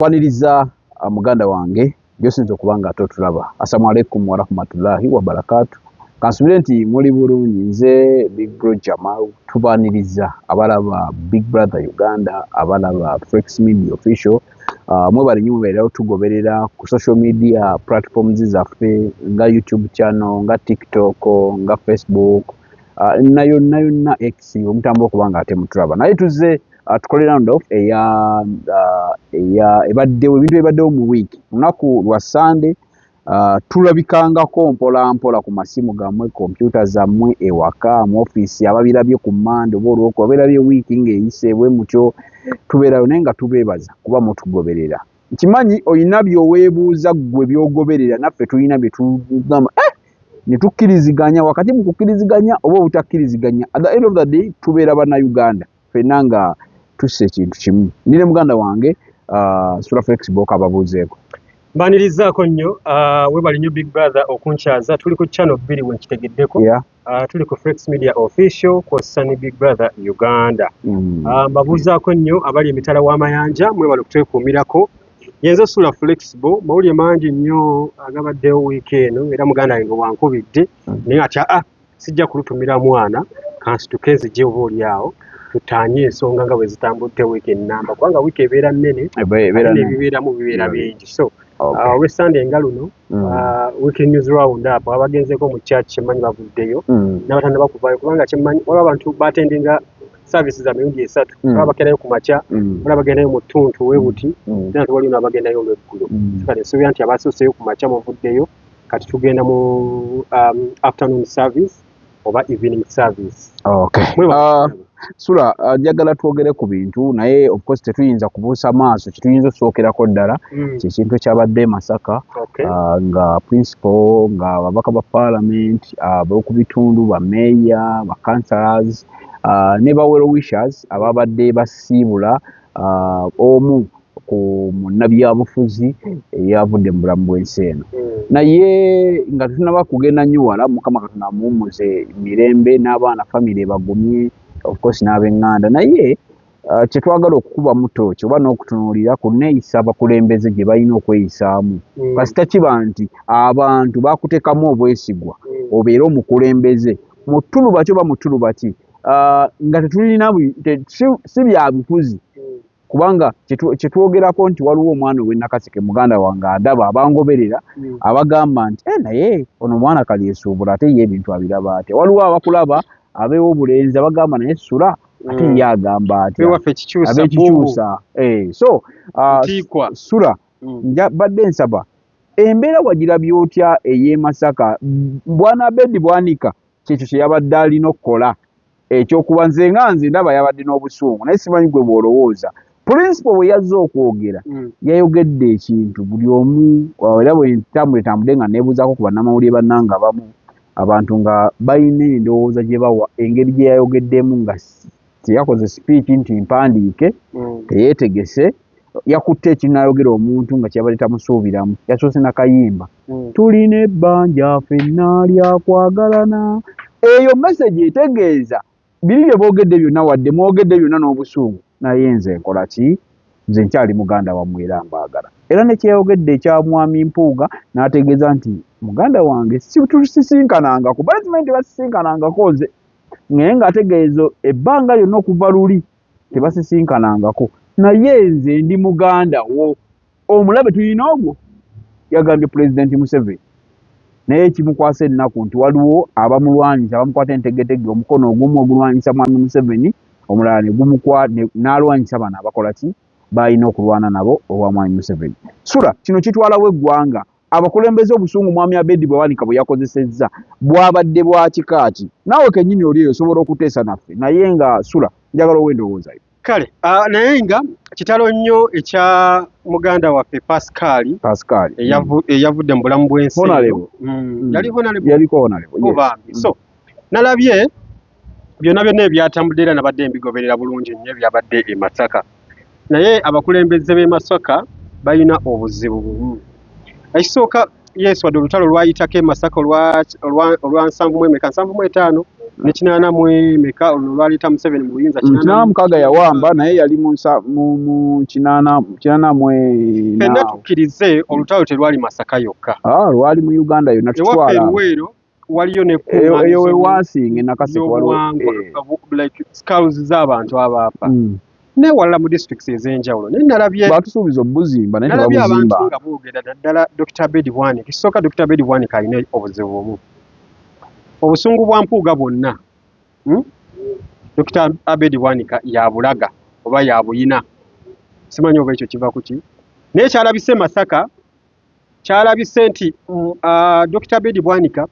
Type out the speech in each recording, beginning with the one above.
Kwaniriza muganda wange gyosinza okuba nga ate otulaba. Assalamu alaikum warahmatullahi wabarakatu. Kansubire nti muli bulungi. Nze Big Bro Jamal, tubaniriza abalaba Big Brother Uganda, abalaba Flex Media Official. Mwebale nnyo mubeererawo tugoberera ku social media platforms zaffe nga YouTube channel, nga TikTok, nga Facebook, na yonna yonna X omutambula okuba nga ate mutulaba. Naye tuzze tukole round off eya ebaddewo, ebintu ebibaddewo mu wiiki. Lunaku lwa Sunday, tulabikangako mpola mpola ku masimu gammwe, kompyuta zammwe, ewaka, mu ofiisi, ababirabye ku Mande oba olwoku, ababirabye wiiki ng'eyise bwe mutyo, tubeerayo naye nga tubeebaza kuba mutugoberera. Nkimanyi olina by'oweebuuza ggwe by'ogoberera, naffe tulina bye tugamba ne tukkiriziganya. Wakati mu kukkiriziganya oba obutakkiriziganya, at the end of the day tubeera Bannayuganda ffenna nga tussa ekintu kimu. Ndi ne muganda wange Sula Flexible, kababuuzeeko. Mbanirizaako nnyo, webali nnyo Big Brother okunkyaza. Tuli ku channel bbiri we nkitegeddeko. Tuli ku Flex Media Official kw'ossa ne Big Brother Uganda. Mbabuuzaako nnyo abali emitala w'amayanja, mwebale okutwekuumirako. Yenze Sula Flexible. Mawulire mangi nnyo agabaddewo wiiki eno, era muganda wange wankubidde naye ati sijja kulutumira mwana, kansituke nzije oba oli awo tutaanye ensonga nga bwe zitambudde wiiki ennamba, kubanga wiiki ebeera nnene Ebeera ate nnene. N'ebibeeramu bibeera bingi. So olw'Essande nga luno, weekly news round up, abagenzeko mu church kyemmanyi bavuddeyo, n'abatannaba kuvaayo, kubanga kyemmanyi waliwo abantu batendinga services za mirundi esatu. Baba bagendayo ku makya, waliwo abagendayo mu ttuntu webuti, era nti waliwo n'abagendayo olweggulo. Kale nsuubira nti abasooseeyo ku makya muvuddeyo, kati tugenda mu afternoon service oba evening service. Mwebale. Sula, njagala twogere ku bintu, naye of course tetuyinza kubuusa maaso. Kituyinza okusookerako ddala kyekintu ekyabadde e Masaka, nga principal, nga ababaka ba parliament, ab'oku bitundu, bameeya, ba councillors, ne ba well wishers ababadde basiibula omu ku munnabyabufuzi eyavudde mu bulamu bw'ensi eno. Naye nga tetunaba kugenda nnyo wala, Mukama Katonda amuwummuze mirembe, n'abaana, famire bagumye, of course n'ab'eŋŋanda. Naye kyetwagala okukubamu tooki oba n'okutunuulira ku nneeyisa abakulembeze gye balina okweyisaamu, kasita kiba nti abantu bakuteekamu obwesigwa obeere omukulembeze mu ttuluba ki oba mu ttuluba ki, nga tetulina si bya bufuzi, kubanga kyetwogerako nti waliwo omwana ow'e Nakaseke, muganda wange andaba, abangoberera, abagamba nti, "Eh, naye ono omwana kalyesuubula, ate ye ebintu abiraba atya?" Waliwo abakulaba ab'obulenzi abagamba, "Naye Sula ate ye agamba atya?" Ewaffe Kikyusa. Ab'ekikyusa. So Ntiikwa. Sula, badde nsaba embeera wagirabye otya ey'e Masaka? Bwana Abedi Bwanika kyekyo kye yabadde alina okukola, ekyokuba nze nga nze ndaba yabadde n'obusungu, naye simanyi gwe bw'olowooza. Principal bwe yazze okwogera, yayogedde ekintu buli omu, era bwe ntambule tambudde nga neebuuzaako ku bannamawulire bannange abamu, abantu nga balina endowooza gye bawa engeri gye yayogeddemu, nga teyakoze speech nti mpandiike, teyeetegese, yakutte ekintu n'ayogera omuntu nga kyabadde tamusuubiramu. Yasoose nakayimba, "Tulina ebbanja ffenna lyakwagalana." Eyo message etegeeza biri bye boogedde byonna, wadde mwogedde byonna n'obusungu, naye nze nkola ki? Nze nkyali muganda wammwe era mbaagala. Era nekyeyogedde ekya Mwami Mpuuga, n'ategeeza nti muganda wange tusisinkanangako, bali tebasisinkanangako, nze naye ng'ategeeza ebbanga lyonna okuva luli tebasisinkanangako, naye nze ndi muganda wo, omulabe tulina ogwo. Yagambye Pulezidenti Museveni, naye kimukwasa ennaku nti waliwo abamulwanyisa, bamukwata entegetege, omukono ogumu ogulwanyisa Mwami Museveni, omulala ne n'alwanyisa bano abakola ki balina okulwana nabo owa Mwami Museveni. Sula, kino kitwalawo eggwanga. Abakulembeze, obusungu Mwami Abedi Bwanika bwe yakozesezza bwabadde bwa kika ki? Naawe kennyini oli eyo osobola okuteesa naffe, naye nga Sula njagala owa endowoozayo. Kale, naye nga kitalo nnyo ekya muganda waffe Pascal. Pascal. Eyavudde mu bulamu bw'ensi. Honorable. Yali honorable. Yaliko honorable, yes. Bambi. So nalabye byonna byonna ebyatambudde, era nabadde mbigoberera bulungi nnyo ebyabadde e Masaka, naye abakulembeze b'e Masaka balina obuzibu bumu. Ekisooka, yes, wadde olutalo lwayitako e Masaka olwa 75, 75. Ne 84 olwo lwaleeta Museveni mu buyinza. 86 yawamba, naye yali mu 84. Ffenna tukkirize, olutalo terwali Masaka yokka. Ah, lwali mu Uganda yonna. Ewaffe Tutwala Luweero waliyo eyo wewansinga Nakaseke waliwo n'obuwangwa, like skulls z'abantu abaafa, newalala mu districts ez'enjawulo. Naye nalabye Batusuubiza obuzimba, naye nalabye abantu tebabuzimba. nga boogera, naddala Dr. Abedi Bwanika. Ekisooka, Dr. Abedi Bwanika alina obuzibu bumu, obusungu bwa Mpuuga bwonna, Dr. Abedi Bwanika yabulaga oba yabuyina, simanyi oba ekyo kiva ku ki. Naye kyalabise Masaka, kyalabise nti Dr. Abedi Bwanika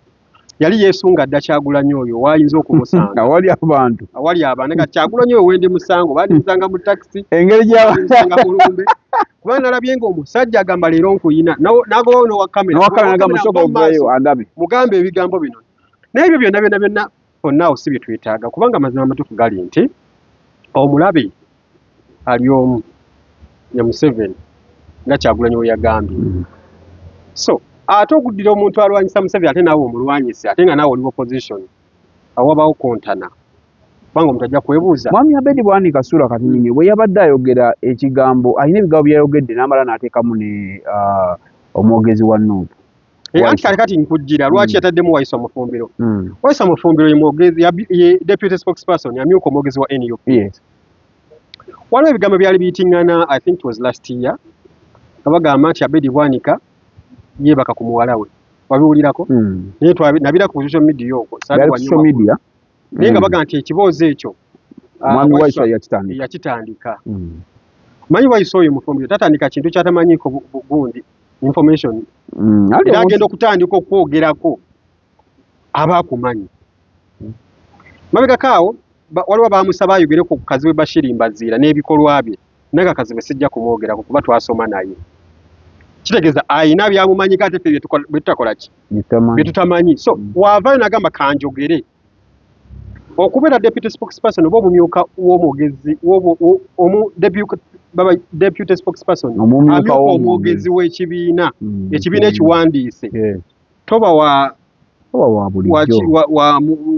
yali yeesunga dda Kyagulanyi oyo waayinza okumusanga. Awali abantu. Awali abantu nga Kyagulanyi oyo wendi musango bandimusanga mu takisi, engeri bandimusanga ku lumbe, kuba nalabye ng'omusajja agamba, "Leero nkuyina," n'agobawo n'owa kamera. Nowakamera nagamba, "Sooka oveeyo andabe." Mugambe ebigambo bino. Naye ebyo byonna byonna byonna fonna awo si bye twetaaga, kubanga amazima amatuufu gali nti omulabe ali omu, ye Museveni, nga Kyagulanyi we yagambye. So ate okuddira omuntu alwanyisa Museveni, ate naawe omulwanyise, ate nga naawe oli opposition, awo wabawo kontana, kubanga omuntu ajja kwebuuza. Mwami Abedi Bwanika Sula Katinyinyi bwe yabadde ayogera ekigambo, alina ebigambo byeyayogedde n'amala n'ateekamu ne omwogezi wa NUP. Anti kale kati nkujjira lwaki yataddemu Waiswa Mufumbiro. Waiswa Mufumbiro ye mwogezi, ye deputy spokesperson, amyuka omwogezi wa NUP. Waliwo ebigambo byali biyitiŋŋana, I think it was last year, nga bagamba nti Abedi Bwanika yeebaka ku muwala we. Wabiwulirako? Naye nabira ku social media okwo. Byali ku social media. Naye nga bagamba nti ekiboozi ekyo Mwami Waiswa yakitandika. Yakitandika. Manyi Waiswa oyo Mufumbiro tatandika kintu kyatamanyiiko gundi information. Era agenda okutandika okwogerako aba akumanyi. Mabegako awo waliwo bamusaba ayogere ku Kazibwe Bashiri Mbaziira n'ebikolwa bye, naye Kazibwe sijja kumwogerako kuba twasoma naye. Kitegeeza ayina byamumanyiko ate ffe bye tutakola ki, bye tutamanyi. So waavaayo n'agamba, "Kanjogere." Okubeera deputy spokesperson oba omumyuka w'omwogezi, omu deputy spokesperson, amyuka omwogezi w'ekibiina, ekibiina ekiwandiise, toba wa Toba wa bulijjo.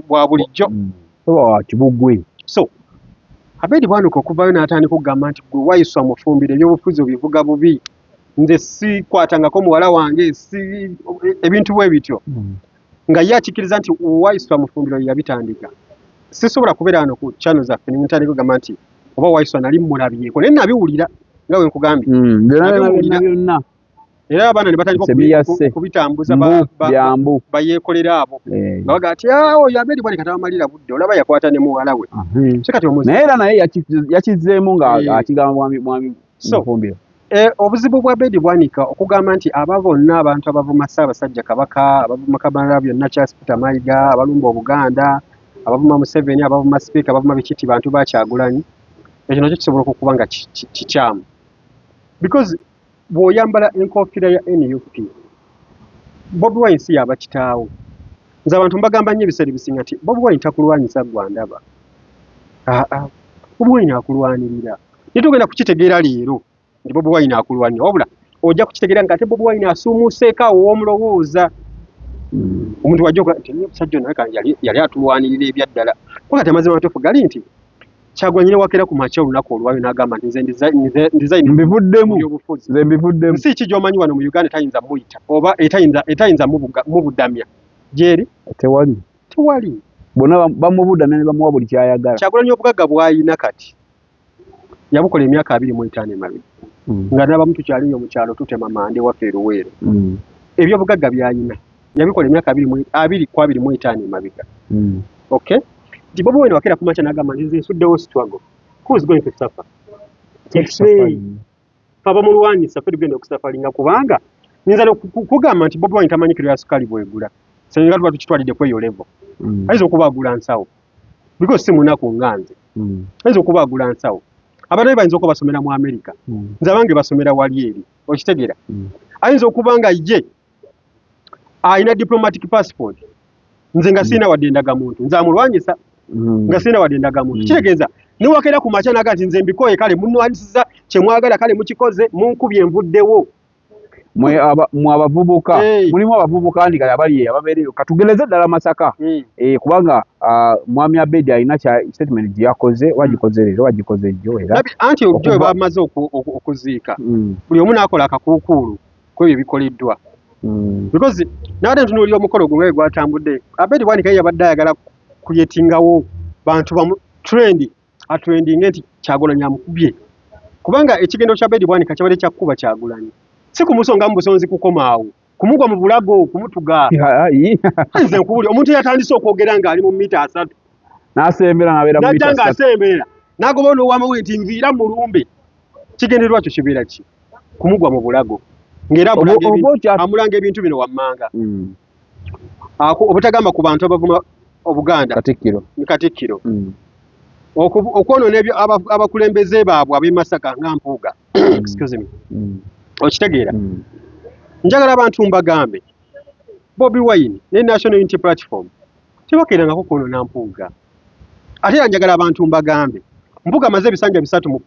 Wa bulijjo. Toba wa kibugwe. So Abedi Bwanika okuvaayo n'atandika okugamba nti, "Gwe Waiswa Mufumbiro, ebyobufuzi obivuga bubi, nze sikwatangako muwala wange," si ebintu bwe bityo, nga ye akikkiriza nti Waiswa Mufumbiro yabitandika. Sisobola kubeera wano ku channel zaffe nentandika okugamba nti oba Waiswa nali mmulabyeko, naye nabiwulira nga bwe nkugambye. Byonna byonna. Era abaana ne batandika okubitambuza, bayeekolera abo nga bagaa ti, "Oyo Abedi Bwanika tabamalira budde, olaba yakwata ne muwala we." So kati naye era naye yakizzeemu nga akigamba mwami Mufumbiro. Obuzibu bwa Abedi Bwanika okugamba nti aba bonna abantu abavuma Ssaabasajja Kabaka, abavuma Kamala byonna Charles Peter Mayiga, abalumba Obuganda, abavuma Museveni, abavuma sipiika, abavuma bikiti, bantu ba Kyagulanyi, ekyo nakyo kisobola okukuba nga kikyamu, because bw'oyambala enkofiira ya NUP, Bobi Wine si yaba kitaawo. Nze abantu mbagamba nnyo ebiseera ebisinga nti Bobi Wine takulwanyisa gwandaba, aa, Bobi Wine akulwanirira. Naye togenda kukitegeera leero nti Bobi Wine akulwanirira, wabula ojja kukitegeera nga ate Bobi Wine asuumuuseeko awo w'omulowooza. Omuntu wajja nti omusajja ono yali atulwanirira ebyaddala. Kuba kati amazima matuufu gali nti Kyagulanyi ne wakeera ku makya olunaku olwayo n'agamba nti, "Nze ndesign Mbivuddemu. Ebyobufuzi," Nze mbivuddemu. Nsi ki gy'omanyi wano mu Uganda tayinza muyita oba etayinza mubudamya gyeri? Tewali. Tewali. Bonna bamubudamya ne bamuwa buli kyayagala. Kyagulanyi obugagga bw'ayina kati yabukola emyaka 25 emabega, nga n'abamu tukyaliyo mu kyalo tutema mande waffe e Luweero. Ebyobugagga by'ayina yabikola emyaka 20 ku 25 emabega. Okay, nti Bobi Wine wakeera ku makya n'agamba nti, "Nze nsuddewo struggle," who is going to suffer? Ffe abamulwanyisa, ffe tugenda okusufferinga, kubanga nyinza kugamba nti Bobi Wine tamanyi kiro ya sukaali bwegula. Singa tuba tukitwalidde ku eyo level, ayinza okuba agula nsawo, because si munaku nga nze. Ayinza okuba agula nsawo. Abaana be bayinza okuba basomera mu America, nze abange basomera wali eri, okitegeera? Ayinza okuba nga ye alina diplomatic passport, nze nga sirina wadde endagamuntu, nze amulwanyisa nga sirina wadde endagamuntu. Kitegeeza newakeera ku makya naga nti, "Nze mbikoye, kale munwanyisiza kyemwagala, kale mukikoze, munkubye, nvuddewo," Mwe abavubuka mulimu abavubuka ndi kale abali ababeereyo katugereze ddala Masaka. Kubanga mwami Abedi alina statement gye yakoze, wagikoze leero, wagikoze jjo era anti ojjo bamaze okuziika buli omu n'akola akakuukuulu ku ebyo ebikoleddwa. Because nabadde ntunuulira omukolo gwe nga gwatambudde, Abedi Bwanika ye yabadde ayagala kuyetingawo bantu bamu trend atrendinge nti Kyagulanyi amukubye, kubanga ekigendo kya Abedi Bwanika kyabadde kyakukuba Kyagulanyi, si kumusonga mu busonzi kukoma awo, kumugwa mu bulago, kumutuga. Nze nkubuli omuntu yatandise okwogera ng'ali mu mita 3 n'asembera n'abeera mu mita 3 ng'asembera n'agoba n'owamawulire nti nviira mulumbe. Kigendererwa kyo kibeera ki? Kumugwa mu bulago, ng'era amulanga ebintu bino wammanga. Obutagamba ku bantu abavuma Obuganda, Katikkiro, Katikkiro. Okwonoona ebyo abakulembeze baabwe ab'e Masaka nga Mpuuga. Excuse me. Okitegeera? Njagala abantu mbagambe Bobi Wine ne National Unity Platform tebakeerangako kwonoona Mpuuga. Ate era njagala abantu mbagambe Mpuuga amaze ebisanja 3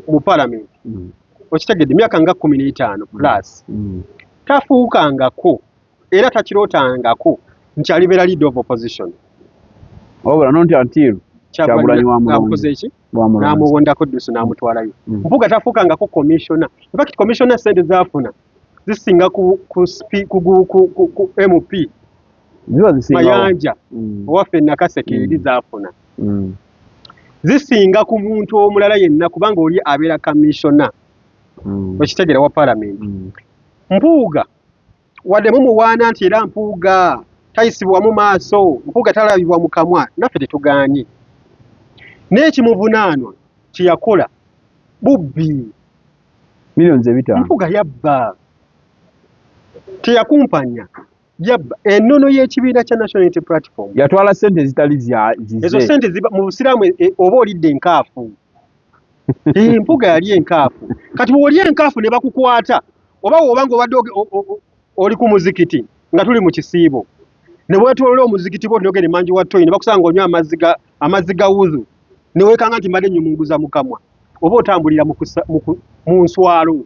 mu parliament. Okitegedde, emyaka nga 15 plus. Tafuukangako era takirootangako nti alibeera leader of opposition. Wabula not until Kyagulanyi wamukoze eki n'amuwondako ddusu n'amutwalayo. Mpuuga tafuukangako commissioner. In fact commissioner ssente zaafuna zisinga ku MP Mayanja owaffe Nakaseke eri zaafuna. Zisinga ku muntu omulala yenna kubanga oli abeera commissioner. Okitegeera, wa parliament. Mpuuga wadde mumuwaana nti era Mpuuga tayisibwa mu maaso, Mpuuga talabibwa mu kamwa, naffe tetugaanye. Naye ekimuvunaanwa kye yakola bubbi. Millions 5. Mpuuga yabba, teyakumpanya, yabba ennono y'ekibiina kya National Unity Platform. Yatwala ssente ezitali zize. Ezo ssente ziba mu Busiraamu oba olidde enkaafu. Mpuuga yali enkaafu. Kati bw'oli enkaafu ne bakukwata, oba woba ng'obadde oli ku muzikiti nga tuli mu kisiibo, ne weetooloola omuzikiti bw'oti n'ogenda emanju wa toyi ne bakusanga ng'onywa amazzi ga wudhu, ne weekanga nti mbadde nnyumunguza mu kamwa, oba otambulira mu nswalo.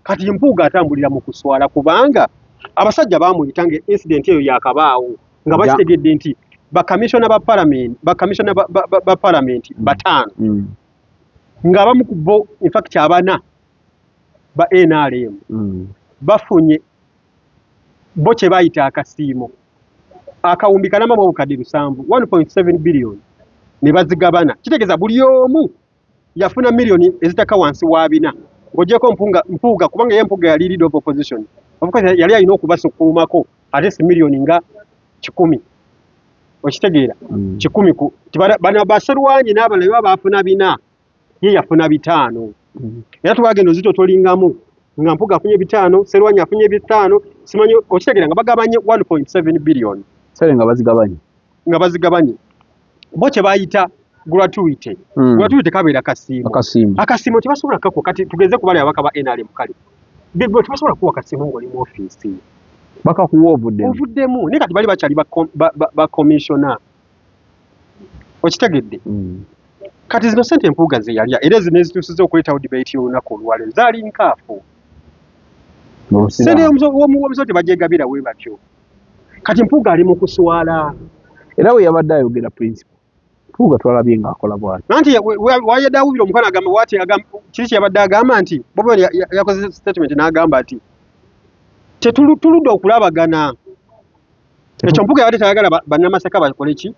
Kati Mpuuga atambulira mu kuswala kubanga abasajja baamuyita nga incident eyo yakabaawo, nga bakitegedde nti bakamishona ba parliament, bakamishona ba parliament 5, ng'abamu ku bo in fact abana ba NRM bafunye bo kye bayita akasiimo akawumbi kalamba mu obukadde 7, 1.7 billion, ne bazigabana. Kitegeeza buli omu yafuna miliyoni ezitaka wansi wa 4, ng'oggyeko Mpuuga, kubanga ye Mpuuga yali leader of opposition, of course yali alina okubasukkulumako ate si miliyoni nga 100. Okitegeera? 100 ku bano baserwanyi n'abalala baba baafuna 4, ye yafuna 5. Era twagenda ozitotolingamu nga Mpuuga afunye 5, Serwanyi afunye 5, simanyi, okitegeera nga bagabanye 1.7 billion. Sale nga bazigabanye. Nga bazigabanye. Bo kye bayita gratuity. Gratuity kabeera kasiimo. Akasiimo tebasobola kakuwa. Kati tugeze ku bali ababaka ba NRM kale. Big boy tebasobola kuwa kasiimo ng'oli mu ofiisi. Bakakuwa ovuddemu. Ovuddemu. Naye kati bali bakyali ba commissioner. Okitegedde? Kati zino ssente Mpuuga ze yalya era zino ezituusiza okuleetawo debate y'olunaku olwaleero zaali nkaafu. Ssente y'omuwomuso tebagyegabira we batyo. Kati Mpuuga ali mu kuswala. Era we yabadde ayogera principal, Mpuuga twalabye ng'akola bw'ati. Anti wayadde awubira omukono agamba bw'ati, kiri kye yabadde agamba nti Bobi Wine yakoze statement n'agamba nti tuludde okulabagana. Ekyo Mpuuga yabadde tayagala bannamasaka bakole ki?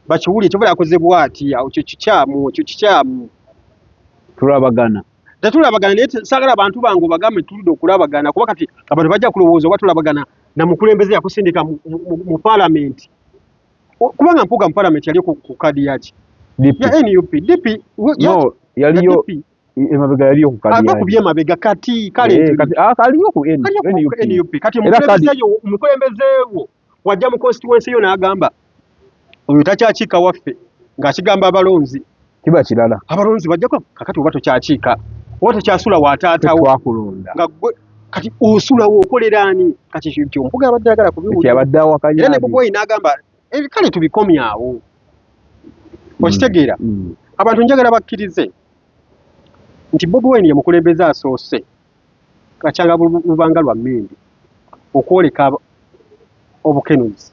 Bakiwulire, kyova yakoze bw'ati, awo ekyo kikyamu, ekyo kikyamu. Tulabagana. Tetulabagana, naye saagala abantu bange obagambe tuludde okulabagana, kuba kati abantu bajja kulowooza oba tulabagana na mukulembeze yakusindika mu parliament. Kubanga Mpuuga mu parliament yali ku kadi yaki? Ya NUP. DP, no, yaliyo emabega, yaliyo ku kadi. Ava ku byemabega kati kale kati kaliyo ku NUP. Kati omukulembeze wo wajja mu constituency yo n'agamba oyo takyakiika waffe, ng'akigamba abalonzi. Kiba kirala. Abalonzi bajja kakati oba tokyakiika oba tokyasula wa taatawo. Twakulonda. Nga gwe kati osulawo okolera ani? Kati kyo Mpuuga abadde ayagala kubiwulira. Yabadde awakanya. Era ne Bobi Wine n'agamba kale tubikomyawo. Okitegeera? Abantu njagala bakkirize nti Bobi Wine ye mukulembeze asoose Kakyanga lubanga lwa mmindi okwoleka obukenuzi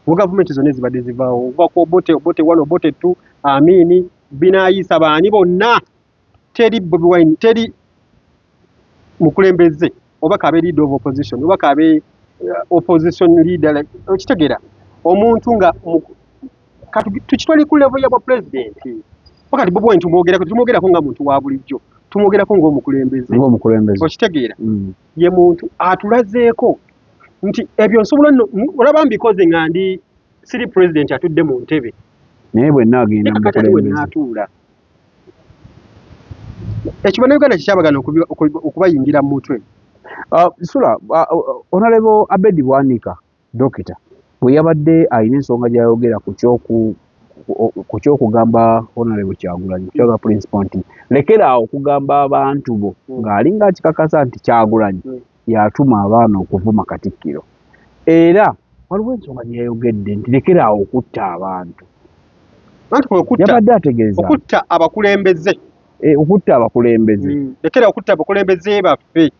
mu gavumenti zonna ezibadde zivaawo okuva ku Obote, Obote 1, Obote 2, Amini, Binaayisa, baani bonna, teri Bobi Wine, teri mukulembeze oba kabe leader of opposition oba kabe opposition leader, like, okitegeera omuntu nga tukitwale ku level ya bwa president. Wakati Bobi Wine tumwogerako, tumwogerako nga muntu wa bulijjo, tumwogerako ng'omukulembeze. Ng'omukulembeze. Okitegeera? Ye muntu atulazeeko nti ebyo nsobola nno olaba mbikoze nga ndi siri president atudde mu ntebe, naye bwe naagenda mu kati we naatuula. Ekyo Bannayuganda kikyabagana okubayingira mu mutwe. Sula Honorable Abedi Bwanika, Dokita, bwe yabadde alina ensonga gy'ayogera ku kyokugamba Honorable Kyagulanyi, kyaga principal nti lekera awo okugamba abantu bo, ng'alinga akikakasa nti Kyagulanyi yatuma abaana okuvuma Katikkiro. Era waliwo ensonga gye yayogedde nti lekera awo okutta abantu. Yabadde ategeeza okutta abakulembeze. Okutta abakulembeze. Lekera okutta abakulembeze baffe,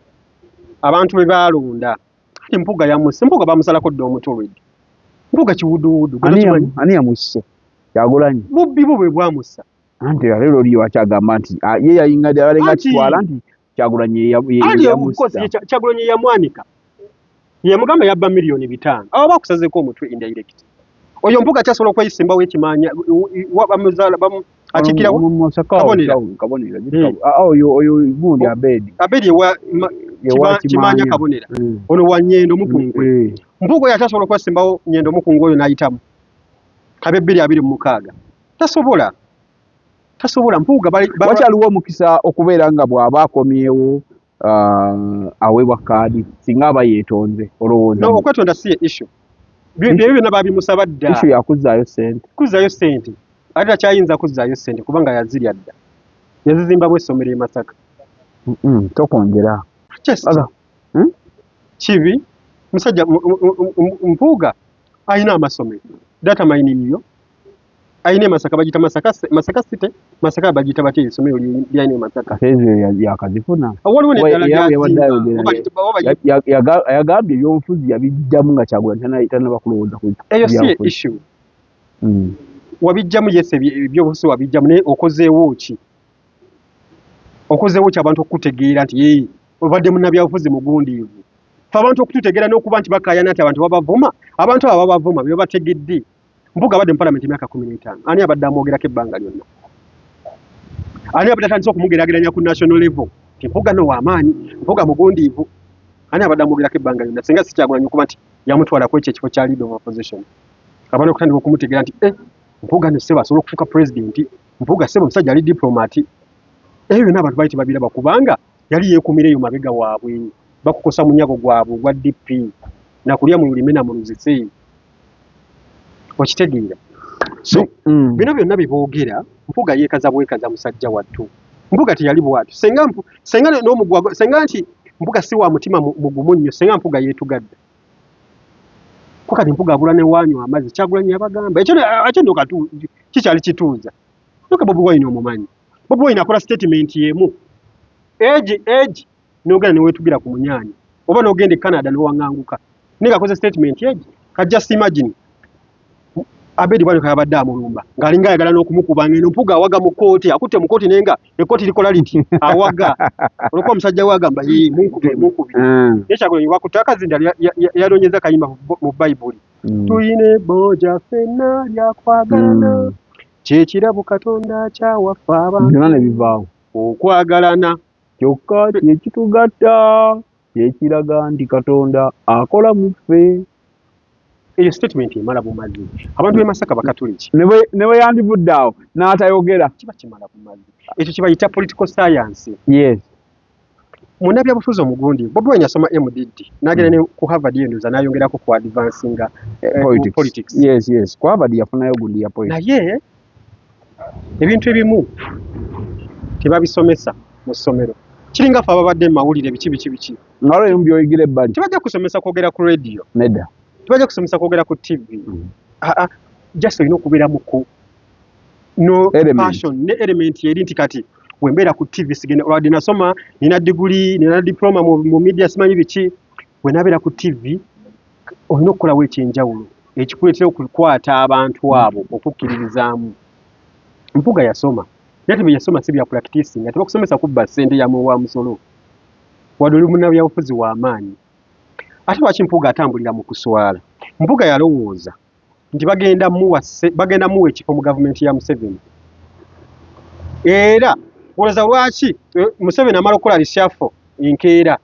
abantu be baalonda. Kati Mpuuga yamusse, Mpuuga bamusalako dda omutwe olwedde. Mpuuga kiwuduwudu. Ani yamusse? Kyagulanyi. Bubbi bwo bwe bwamussa. Anti ate loli wakyagamba nti ye yayingadde abalenga kitwala nti Kyagulanyi yamussa. Kyagulanyi yamwanika. Yamugamba yabba 5 million. Awo bakusazeeko omutwe indirect. Oyo Mpuuga kyasobola okweyisimbawo ekimanya bamuzaala akiikirawo Kabonera. Oyo oyo gundi Abedi. Abedi ewa Kimanya Kabonera. Ono wa Nyendo Mukungwe. Mpuuga oyo akyasobola okwesimbawo Nyendo Mukungwe oyo n'ayitamu kabe 2026? Tasobola, tasobola Mpuuga. Wakyaliwo omukisa okubeera nga bw'aba akomyewo aweebwa kaadi singa aba yeetonze, olowooza? No, okwetonda si ye issue. Ebyo byonna babimusaba dda. Issue yakuzzaayo ssente. Kuzzaayo ssente, ate takyayinza kuzzaayo ssente kubanga yazirya dda, yazizimbamu essomero e Masaka. Tokwongera. Hmm? Kibi musajja Mpuuga alina amasomero, data mining yo alina e Masaka, bagita Masaka, Masaka City, Masaka bagita batya essomero lyalina e Masaka? Ezo yakazifuna. Waliwo neddala. Yagambye ebyobufuzi yabijjamu nga Kyagulanyi tanaba kulowooza. Eyo si ye issue. Wabijjamu, yes, ebyobufuzi wabijjamu, naye okozeewo ki? Okozeewo ki abantu okukutegeera nti obadde munnabyabufuzi mugundiivu? Fe abantu okututegeera n'okuba nti bakayana nti abantu babavuma, abantu abo babavuma bye babategedde. Mpuuga abadde mu palamenti emyaka 15. Ani abadde amwogerako ebbanga lyonna? Ani abadde atandise okumugeraageranya ku national level nti Mpuuga no w'amaanyi, Mpuuga mugundiivu? Ani abadde amwogerako ebbanga lyonna singa si Kyagulanyi okuba nti yamutwalako ekyo ekifo kya leader of opposition? Abantu okutandika okumutegeera nti eh, Mpuuga no ssebo asobola okufuuka pulezidenti, Mpuuga ssebo omusajja ali diplomat. Ebyo byonna abantu baali tebabiraba kubanga yali yeekumira eyo mabega waabwe, bakukosa munyago gwabwe ogwa DP nakulya mu lulime na mu luzise. Okitegeera? So bino byonna bye boogera, Mpuuga yeekaza bwekaza musajja wattu. Mpuuga teyali bw'atyo. Senga senga n'omugwa, senga nti Mpuuga si wa mutima mugumu nnyo, senga Mpuuga yeetugadde ko. Kati Mpuuga abula ne waanywa amazzi. Kyagulanyi yabagamba ekyo, ekyo nno katu kikyali kituuza. Loka Bobi Wine, omumanyi Bobi Wine akola statement y'emu egi egi n'ogenda neweetugira ku munyaanya oba n'ogenda e Canada n'owaŋŋanguka, naye ng'akoze statement egi. Ka just imagine Abedi Bwanika yabadde amulumba ng'alinga ayagala n'okumukuba, ng'eno Mpuuga awaga mu kkooti, akutte mu kkooti, naye nga ekkooti likola liti, awaga olwokuba omusajja we agamba, "Yee, munkubye, munkubye." Naye Kyagulanyi wakutte akazinda, yanoonyeza kayimba mu Bayibuli. Tuyina ebboja ffenna lyakwagalana, kyekirabo Katonda kyawaffe abantu. Byonna ne bivaawo. Okwagalana. Kyokka kyekitugatta, kyekiraga nti Katonda akola mu ffe. Eyo statement emala bumazi. Abantu b'e Masaka Bakatuliki. Ne bwe yandivudde awo n'atayogera. Kiba kimala bumazi. Ekyo kibayita political science. Munnabyabufuzi omugundi Bobi Wine yasoma MDD n'agenda ne ku Harvard endoza n'ayongerako ku advancinga politics. Politics. Yes, ku Harvard yafunayo gundi ya politics. Naye ebintu ebimu tebabisomesa mu ssomero. Kiringa ffe ababadde mu mawulire, biki biki biki. Nga waliwo ebimu by'oyigira ebbali. Tebajja kusomesa kwogera ku radio. Nedda. Tebajja kusomesa kwogera ku TV. Aa, just olina okubeeramu ku no Element. passion ne element eri nti kati Wembeera ku TV sigenda, olwadde nasoma, nina diguli, nina diploma mu media, simanyi biki. Wenabeera ku TV olina okukolawo ekyenjawulo ekikuleetera okukwata abantu abo okukkiririzaamu. Mpuga yasoma, naye ate bye yasoma si bya practicing, nga tebakusomesa kubba ssente ya muwa musolo, wadde oli munnabyabufuzi w'amaanyi. Ate lwaki Mpuga atambulira mu kuswala? Mpuga yalowooza nti bagenda muwa ekifo mu gavumenti ya Museveni, era olowooza lwaki Museveni amala okukola reshuffle enkeera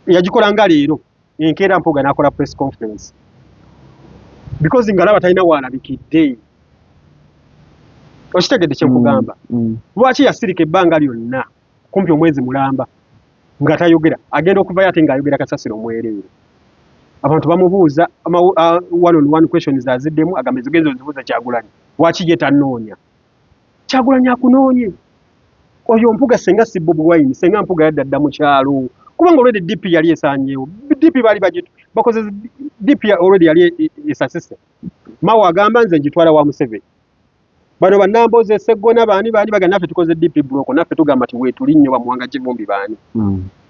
yagikola nga leero enkeera Mpuga n'akola press conference, because ng'alaba talina waalabikidde. Okitegedde kye nkugamba? Lwaki yasirika ebbanga lyonna, kumpi omwezi mulamba nga tayogera, agenda okuvayo ate ng'ayogera kasasiro omwereere? Abantu bamubuuza one on one questions, aziddemu, agamba ezigenza ozibuuza Kyagulanyi, lwaki ye tanoonya? Kyagulanyi akunoonye. Oyo Mpuga senga si Bobi Wine, senga Mpuga yadda dda mu kyalo, kubanga already DP yali esaanyeewo. DP baali bakoze DP already yali esasise. Mao agamba nze ngitwala wa Museveni. Bano bannamboozi Esseggona baani baani bagamba naffe tukoze DP block, naffe tugamba nti weetuli nnyo, bamuwanga Kivumbi baani.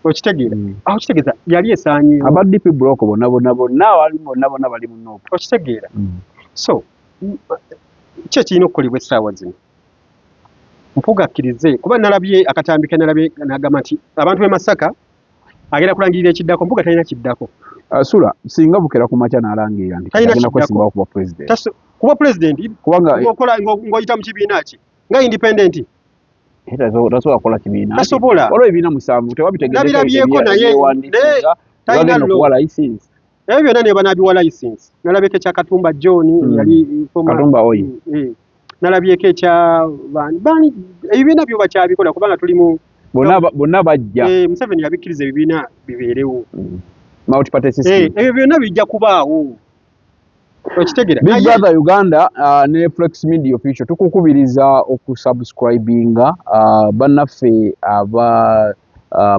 Okitegeera? Awo kitegeeza yali esaanyeewo. Aba DP block bonna bonna bonna bali bonna bonna bali mu NUP. Okitegeera? So ki ekirina okukolebwa essaawa zino? Mpuga akkirize, kuba nalabye akatambi ke nalabye n'agamba nti abantu b'e Masaka agenda kulangirira ekiddako. Mpuga talina kiddako. Sula singa bukera ku makya n'alangirira nti agenda kwesimbawo kuba president. Kuba president kubanga ng'okola ng'oyita mu kibiina ki nga independent? Tasobola kukola kibiina. Tasobola. Waliwo ebibiina 7 tewabitegedde. Nabirabyeko, naye talina okuwa license. Ebyo byonna ne banaabiwa license. Nalabyeko ekya Katumba John, yali Katumba oyi. Nalabyeko ekya bani bani, ebibiina byo bakyabikola kubanga tuli mu bonna bajja. Museveni yabikkiriza ebibiina bibeerewo. Multi-party system. Ebyo byonna bijja kubaawo. Okitegeera? Big Brother Uganda ne Flex Media Official tukukubiriza okusubscribinga. Bannaffe aba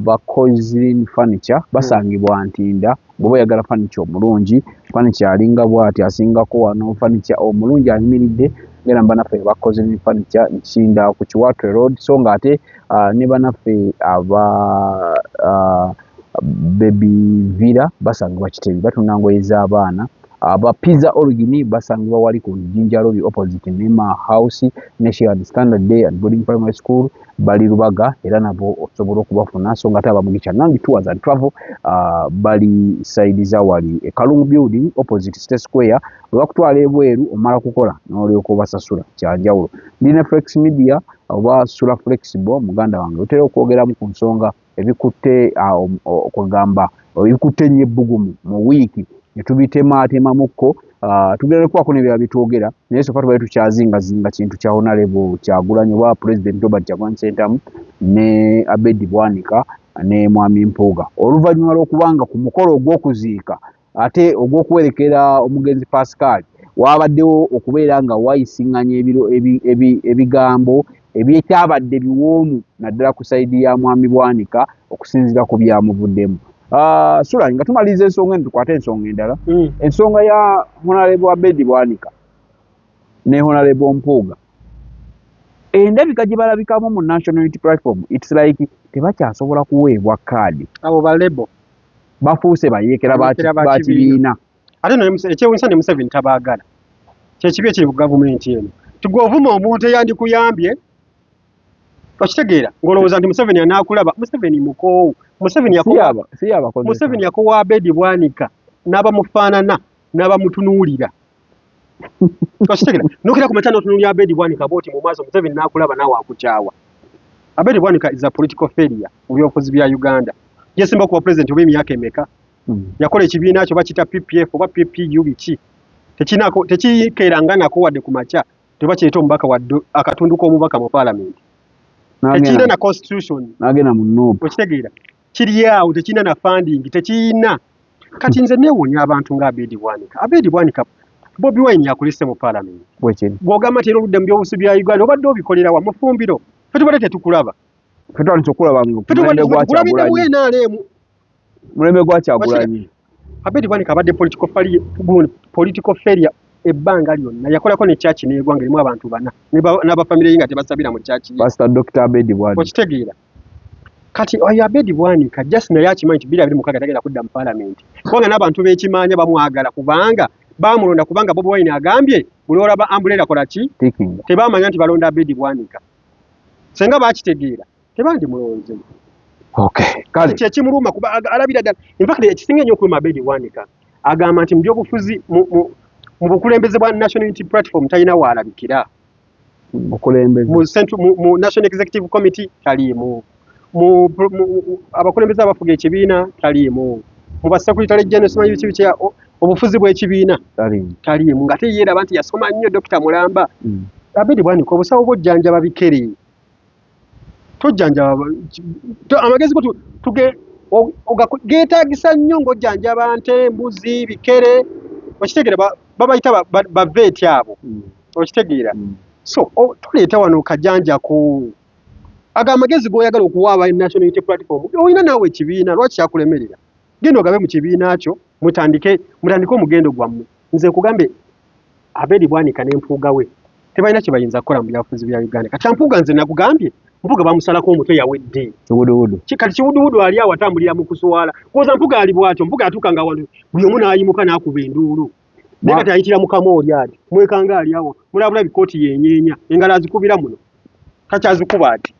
ba Coislin Furniture basangibwa Ntinda. Bw'oba oyagala furniture omulungi, furniture alinga bw'ati asingako wano, furniture omulungi ayimiridde, genda mu bannaffe ba Coislin Furniture Ntinda ku Kiwatule Road. So ng'ate ne bannaffe aba Baby Villa basangibwa Kitebi, batunda ngoye z'abaana. Aba Pizza Origin basangibwa wali ku Jinja Road opposite Nema House ne Shared Standard Day and Boarding Primary School bali Lubaga, era nabo osobola okubafuna. So ng'ate aba Mugisha Nangi Tours and Travel bali side za wali e Kalungu Building opposite State Square. Bwe bakutwala ebweru omala kukola n'olyoka obasasula, kyanjawulo. Ndi ne Flex Media oba Sula Flexible, muganda wange, otera okwogeramu ku nsonga ebikutte, okugamba ebikutte ennyo ebbugumu mu wiiki ne tubitemaatemamuko. Tugenda kubaako n'ebirala bitwogera, naye so far tubadde tukyazingazinga kintu kya Honorable Kyagulanyi oba President Robert Kyagulanyi Ssentamu ne Abedi Bwanika ne Mwami Mpuuga, oluvannyuma lw'okubanga ku mukolo ogw'okuziika ate ogw'okuwerekera omugenzi Pascal wabaddewo okubeera nga wayisiŋŋanya ebigambo ebyekyabadde biwoomu naddala ku side ya Mwami Bwanika okusinziira ku byamuvuddemu. Sula nga tumaliriza ensonga eno, tukwate ensonga endala. Ensonga ya Honorable Abedi Bwanika ne Honorable Mpuuga, endabika gye balabikamu mu National Unity Platform, it's like tebakyasobola kuweebwa kaadi. Abo ba label. Bafuuse bayeekera ba kibiina. Ate ekyewuunyisa ne Museveni tabaagala. Kyekibi ekiri ku gavumenti eno. Tigwe ovuma omuntu eyandikuyambye, okitegeera, ng'olowooza nti Museveni anaakulaba. Museveni mukoowu. Museveni yakoowa Abedi Bwanika n'abamufaanana n'abamutunuulira. Okitegeera? Nokera ku makya n'otunuulira Abedi Bwanika bw'oti mu maaso, Museveni n'akulaba naawe akukyawa. Abedi Bwanika is a political failure mu byobufuzi bya Uganda. Yesimba kuba president oba emyaka emeka? Yakola ekibiina kyo bakiyita PPF oba PPU biki, tekikeeranga nako wadde ku makya tebakireeta omubaka wadde akatundu k'omubaka mu paalamenti. Tekirina na constitution. N'agenda mu NUP. Okitegeera? Kiri awo tekirina na funding, tekirina. Kati nze neewuunya abantu nga Abedi Bwanika. Abedi Bwanika, Bobi Wine yakulise mu paalamenti. Bw'ogamba nti era oludde mu byobufuzi bya Uganda, obadde obikolera wa? Mufumbiro. Ffe tubadde tetukulaba. Ffe twandise okulaba nga Ffe tubadde mulembe gwa tukulabidde mu Kyagulanyi. NRM. Mulembe gwa Kyagulanyi. Abedi Bwanika abadde political failure, gundi, political failure. Ebbanga lyonna yakolako ne church n'egwanga erimu abantu bana n'abafamire ye nga tebasabira mu church ye. Pastor Dr. Abedi Bwanika. Okitegeera? Kati oyo Abedi Bwanika just naye akimanyi nti 2026 tagenda kudda mu palamenti, kubanga n'abantu b'ekimanya bamwagala kubanga bamulonda, kubanga Bobi Wine agambye buli olaba umbrella kola ki, tebamanya nti balonda Abedi Bwanika. Senga bakitegeera tebandimulonze. Okay, kale kyekimuluma kuba alabira ddala. In fact, ekisinga ennyo okuluma Abedi Bwanika, agamba nti mu byobufuzi, mu bukulembeze bwa National Unity Platform talina waalabikira. Bukulembeze. Mu central, mu National Executive Committee taliimu, mu abakulembeze abafuga ekibiina taliimu, mu ba secretary general, simanyi biki biki, obufuzi bw'ekibiina taliimu. Taliimu, ng'ate yeeraba nti yasoma nnyo, Dokita Mulamba. Abedi Bwanika, obusawo bw'ojjanjaba bikere, tojjanjaba amagezi go geetaagisa nnyo ng'ojjanjaba nte, mbuzi, bikere. Okitegeera? Babayita baveeti abo. Okitegeera? So tuleeta wano kajanjako ago amagezi g'oyagala okuwa aba National Unity Platform. Olina naawe ekibiina, lwaki kyakulemerera? Genda ogabe mu kibiina kyo, mutandike omugendo gwammwe. Nze nkugambe, Abedi Bwanika ne Mpuuga we tebalina kye bayinza kukola mu byabufuzi bya Uganda. Kati Mpuuga, nze nakugambye, Mpuuga bamusalako omutwe, yawedde. Kiwuduwudu. Kati kiwuduwudu ali awo atambulira mu kuswala. Koza Mpuuga ali bw'atyo. Mpuuga yatuuka nga wano buli omu n'ayimuka n'akuba enduulu, naye kati ayitira mu kamooli ati mwekanga ali awo mulabula bikooti yenyeenya, engalo azikubira muno, takyazikuba ati,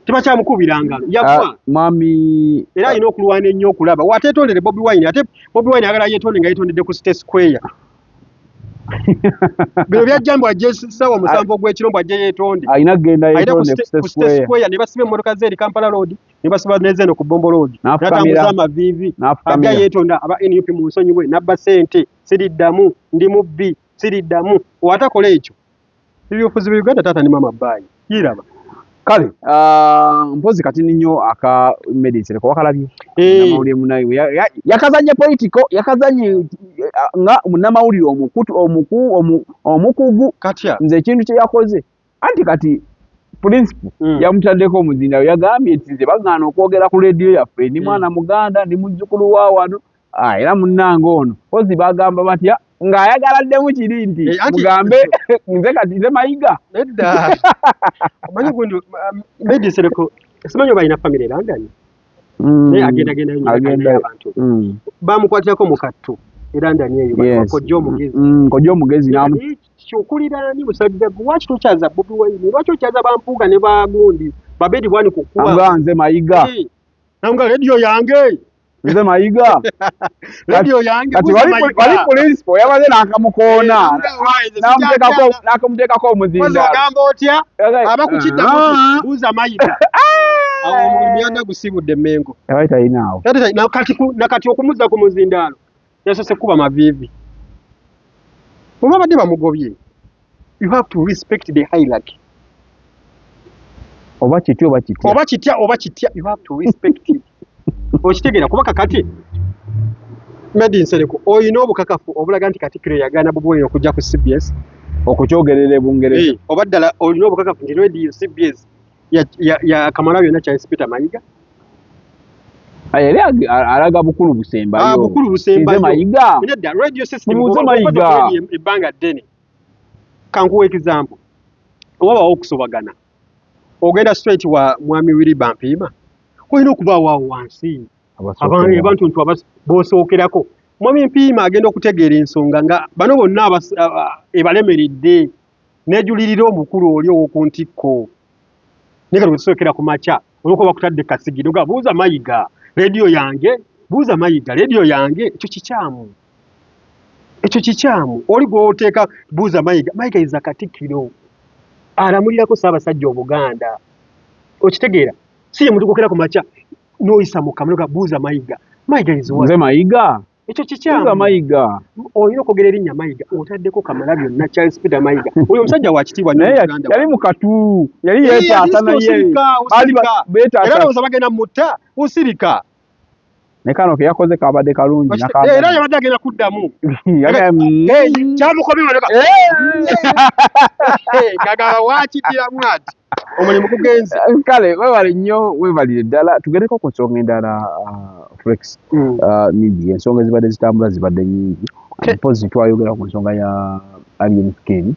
tebakyamukubira ngalo, yagwa. Mwami Era alina okulwana ennyo okulaba wateetondere Bobi Wine. Ate Bobi Wine ayagala yeetonde nga yeetondedde ku State Square. Bino byajja mbu ajje 7:00 ogw'ekiro, mbu ajje yeetonde. Alina kugenda alina ku yeetonde ku ku State State Square. Square, ne basiba emmotoka ze eri Kampala Road, ne basiba nezeno ku Bombo Road. N'afukamira. N'atambuza amaviivi, ajja N'afukamira. yeetonda, aba NUP mu nsonyiwe, nabba ssente, siriddamu, ndi mubbi, siriddamu. Watakola ekyo, ebyobufuzi bya Uganda, taata ne maama, baayi yiraba. Kale, mpozi kati nnyo aka medicine wakalabye? Eh. Munnamawulire munaye yakazanye political, yakazanye nga munnamawulire omukutu omukugu. Katya. Nze ekintu kye yakoze, anti kati principal yamutaddeko omuzindaalo, yagambye nti nze bagaana okwogera ku rediyo yaffe, ndi mwana muganda, ndi muzzukulu wa wano. Ah, era munnange ono kozi bagamba batya ng'ayagala ddemu kiri nti Eh, mugambe nze kati nze Mayiga. Nedda, omanyi gundi medisereko, simanyi oba alina family e London, naye agendagendayo nnyo. Agenda. Abantu bamukwatirako mu kattu e London eyo. Kojja omugezi. Kojja omugezi Kyokuliraani musajja gwe, lwaki tokyaza Bobi Wine? Lwaki okyaza bampuuga ne bagundi babedi bwani kukuba? Nga nze Mayiga. Nanga rediyo yange. Nze Mayiga. Rediyo yange. Kati wali principal yabaze n'akamukoona n'akamuteekako omuzindaalo. Ogamba otya abakukidda, buuza Mayiga. Awo omulimu yadda gusibudde Emmengo. Yabali talinaawo. Nakati okumuzza ku muzindaalo yasoose kuba maviivi. Bwe babadde bamugobye, you have to respect the hierarchy. Oba kitya, oba kitya. Oba kitya, oba kitya, you have to respect it. Okitegeera? Kuba kakati Medi Nsereko, olina obukakafu obulaga nti Katikkiro yagaana Bobi Wine okujja ku CBS? Okukyogerera e Bungereza. Eh, oba ddala olina obukakafu nti radio CBS ya Kamala byonna Charles Peter Mayiga? Yali alaga bukulu busembayo. Ah, bukulu busembayo. Nze Mayiga. Nedda, radio system. Mubuuze Mayiga. Ebbanga ddene, kankuwa example, wabawo okusobagana, ogenda straight wa mwami Wiliba Mpiima, olina okubaawo awo wansi abantu ntu bosookerako. Mwami Mpiima agenda okutegeera ensonga nga bano bonna ebalemeredde, nejulirira omukulu oli ow'oku ntikko. Naye kati wetusookera ku makya, olwokuba bakutadde kasigiro ga buuza Mayiga rediyo yange, buuza Mayiga rediyo yange, ekyo kikyamu, ekyo kikyamu. Oli gw'oteeka buuza Mayiga, Mayiga iza Katikkiro alamulirako Ssaabasajja Obuganda. Okitegeera? Si ye muntu gwokera ku makya n'oyisa mu kamuloga buuza Mayiga. Mayiga is what? Nze Mayiga. Ekyo Buuza kikyamu. Mayiga. Olina okwogera erinnya Mayiga, otaddeko Kamala byonna Charles Peter Mayiga. Oyo omusajja wa kitiibwa nnyo naye mu Uganda. Yali mu katu, yali Eh, yeetaasa at least naye osirika, baali osirika. Era beetaasa. ndowooza bagenda mutta, osirika. Ne kano ke yakoze kabadde kalungi. Eh, era yabadde agenda kuddamu. Eh, kyamukomye wano ngagamba wakitiramu ati omulimu gugenze. Kale webale nnyo, webalire ddala. Tugereko ku nsonga endala, Flex Media. Ensonga ezibadde zitambula zibadde nnyingi. Mpozi twayogera ku nsonga ya Alien Skin,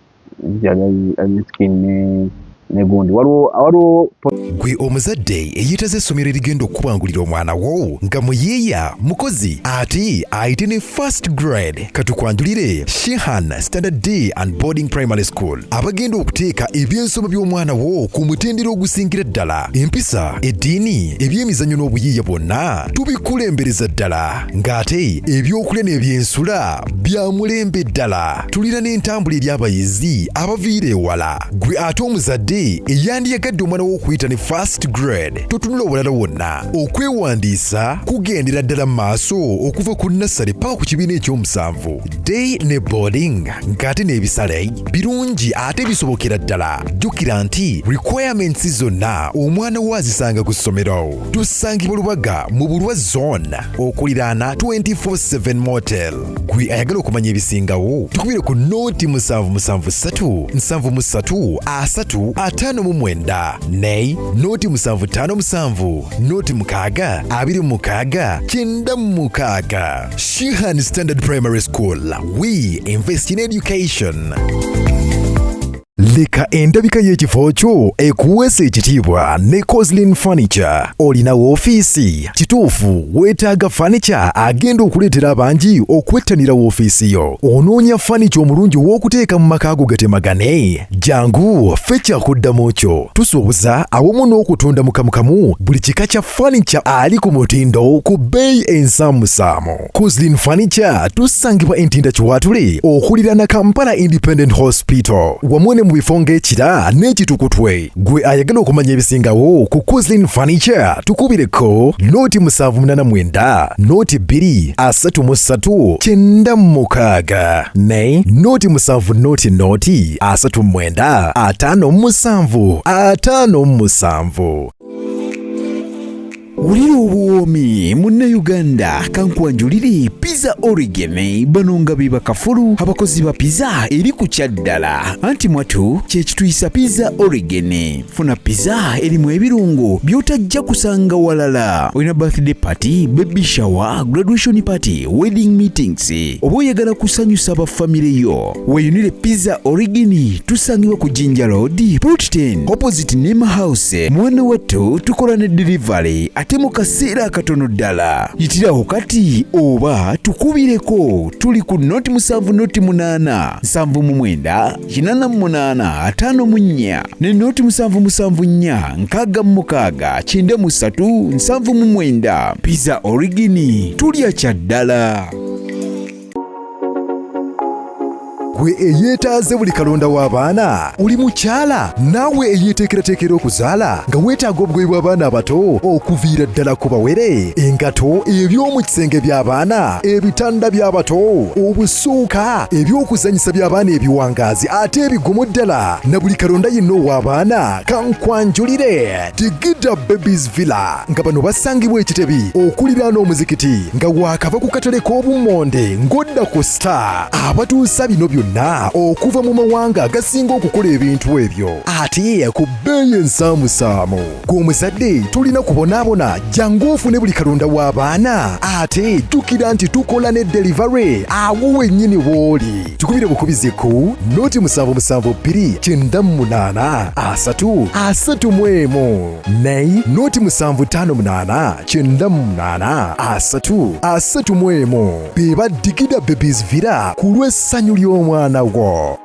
Alien Skin ne gundi waliwo Gwe omuzadde eyeetaze essomero erigenda okukubangulira omwana wo nga muyiiya, mukozi ate ayite ne first grade, katukwanjulire Shihan Standard Day and Boarding Primary School, abagenda okuteeka ebyensoma by'omwana wo ku mutendera ogusingira ddala. Empisa, eddiini, ebyemizannyo n'obuyiiya bwonna tubikulembereza ddala, ng'ate ebyokulya n'ebyensula bya mulembe ddala. Tulina n'entambula eri abayizi abaviira ewala. Gwe ate omuzadde eyandiyagadde omwana wo okuyita ne first grade, totunula obulala wonna. Okwewandiisa kugendera ddala mu maaso okuva ku nursery paka ku kibiina ekyomusanvu, day ne boarding, ng'ate n'ebisale birungi ate bisobokera ddala. Jjukira nti requirements zonna omwana wo azisanga ku ssomero. Tusangibwa Lubaga mu Bulwa Zone, okuliraana 24/7 Motel. Gwe ayagala okumanya ebisingawo, tukubire ku noti 773 73 30 59 ne noti 757 noti 6 26 96. Shihan Standard Primary School, we invest in education. Leka endabika y'ekifo kyo ekuweesa ekitiibwa ne Coslin Furniture. Olina woofiisi? Kituufu, weetaaga furniture agenda okuleetera abangi okwettanira woofiisi yo. Onoonya furniture omulungi ow'okuteeka mu maka go gatemagane? Jangu ffe kyakuddamu kyo. Tusuubuza awamu n'okutunda mukamukamu buli kika kya furniture ali ku mutindo ku bbeeyi ensaamusaamu. Coslin Furniture tusangibwa Entinda Kiwaatule, okuliraana Kampala Independent Hospital, wamu ne mu bifo ng'Ekira n'Ekitukutwe. Gwe ayagala okumanya ebisingawo ku Coslin Furniture, tukubireko noti 789 noti 2 33 96 ne noti 7 noti noti 39 57 57. Wulira obuwoomi munnayuganda, kankwanjulire Pizza Origin. Bano nga be bakafulu abakozi ba pizza eri ku kyaddala, anti mwatu kyekituyisa Pizza Origin. Funa pizza erimu ebirungo by'otajja kusanga walala. Olina birthday party, baby shower, graduation party, wedding meetings, oba oyagala kusanyusa abafamire yo, weeyunire Pizza Origin. Tusangibwa ku Jinja Road, Plot 10, opposite Nema House. Mwana wattu, tukola ne delivery ate mu kaseera akatono ddala. Yitirawo kati oba tukubireko, tuli ku noti 7 noti 8 79 88 54 ne noti 774 66 93 79. Pizza Origin, tulya kya ddala. Gwe eyeetaaze buli kalonda w'abaana, oli mukyala naawe eyeeteekerateekera okuzaala nga weetaaga obugoye bw'abaana abato okuviira ddala ku bawere, engato, eby'omu kisenge by'abaana, ebitanda by'abato, obusuuka, eby'okuzannyisa by'abaana ebiwangaazi ate ebigumu ddala, na buli kalonda yenna ow'abaana, kankwanjulire Digida Babies Villa, nga bano basangibwa Ekitebi okuliraana omuzikiti, nga waakava ku katale k'obummonde ng'odda ku Star, abatuusa bino byonna okuva mu mawanga agasinga okukola ebintu ebyo ate ku bbeeyi ensaamusaamu. Gwe omuzadde tolina kubonaabona, jangu ofune buli kalonda w'abaana, ate jjukira nti tukola ne delivery awo wennyini w'oli. Tukubire bukubizi ku noti 772 98 3 31 ne noti 758 98 3 31. Be ba Digida Babies Villa ku lw'essanyu ly'omwana wo.